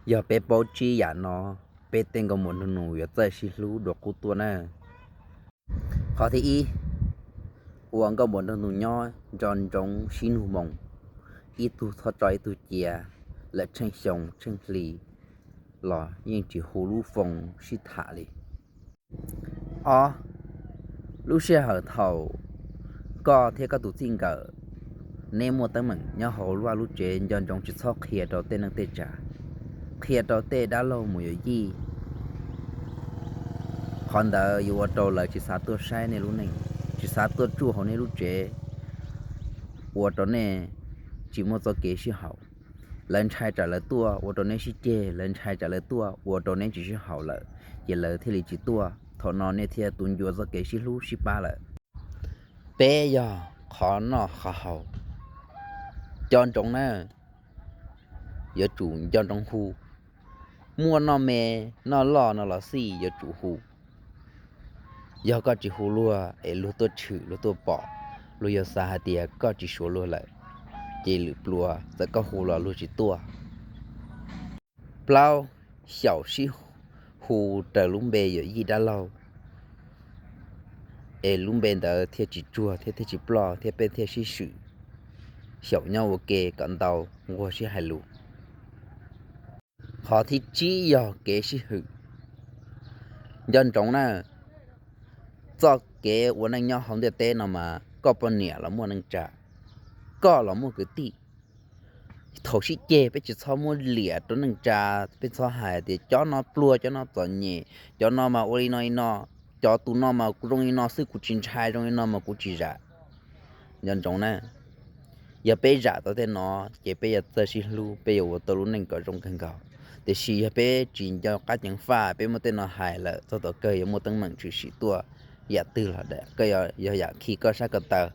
Yog peb paub tsib yam no, peb tej nkauj muam nraug nus yuav txawj sib hlub dua qub tuaj na. Qhov thib ib, ua nkauj muam nraug nus nyob nco ntsoov sib nug moo, ib tug txhob tso ib tug cia, lawm tsheej xyoo tsheej hli los yeej tsis hu lub foos sib tham li. Ob, lub sij hawm thaum koj thiab koj tus txij nkawm neb muaj teeb meem nyob hauv lub vaj lub tsev, nco ntsoov tsis txhob qhia rau tej neej tej tsav, qhia rau tej dab laug mus yuav yij. Qhov ntawd yuav ua rau lawv tsis xav tuaj saib nej lub neej, tsis xav tuaj tsuj hauv nej lub tsev, ua rau nej tsis muaj txoj kev sib haum. Lawv ntshai tsam lawv tuaj ua rau neb sib ceg, lawv ntshai tsam lawv tuaj ua rau neb tsis sib haum lawm, ces lawv thiaj li tsis tuaj. Thaum no nej thiaj tu ncua txoj kev sib hlub sib pab lawm. Peb yog qhov noj qhov haus, nco ntsoov na, yuav tsum nco ntsoov hu. Muaj noj me noj loj no los xij yuav tsum hu. Yog koj tsis hu luag es luag tuaj tshwm luag tuaj pom, luag yuav xav hais tias koj tsis suav luag lawm, ces lwm pluas txawm koj hu los luag tsis tuaj. Plaub, xyaum sib hu raws lub npe yawm yij dab laug, es lub npe ntawd thiaj tsis tsuag thiab thiaj tsis ploj thiab peb thiaj sib swm. Xyaum nyob ua ke kom ntau, nquag sib hais lus. Qhov thib tsib yog kev sib hwm. Nco ntsoov na, txoj kev ua neej nyob hauv ntiaj teb no mas koj poj niam los muaj neej tsa, koj los muaj kwv tij. Thaum sib ceg peb tsis txhob muab liam rau neej tsa, peb txhob hais tias cov no pluag, cov no txom nyem, cov no mas ua li no li no, cov tus no mas zoo li no xwb kuv tsis ntshai, zoo li no mas kuv tsis zam. Nco ntsoov na, yog peb zam tau tej no, ces peb yuav txawj sib hlub, peb yuav ua tau lub neej kom zoo kawg nkaus. Tiam sis yog peb tsis nco qab ceev faj, peb muab tej no hais lawm, txog tom kawg yuav muaj teeb meem tshwm sim tuaj yam twg los da, koj yog yam khi koj sab ko taw,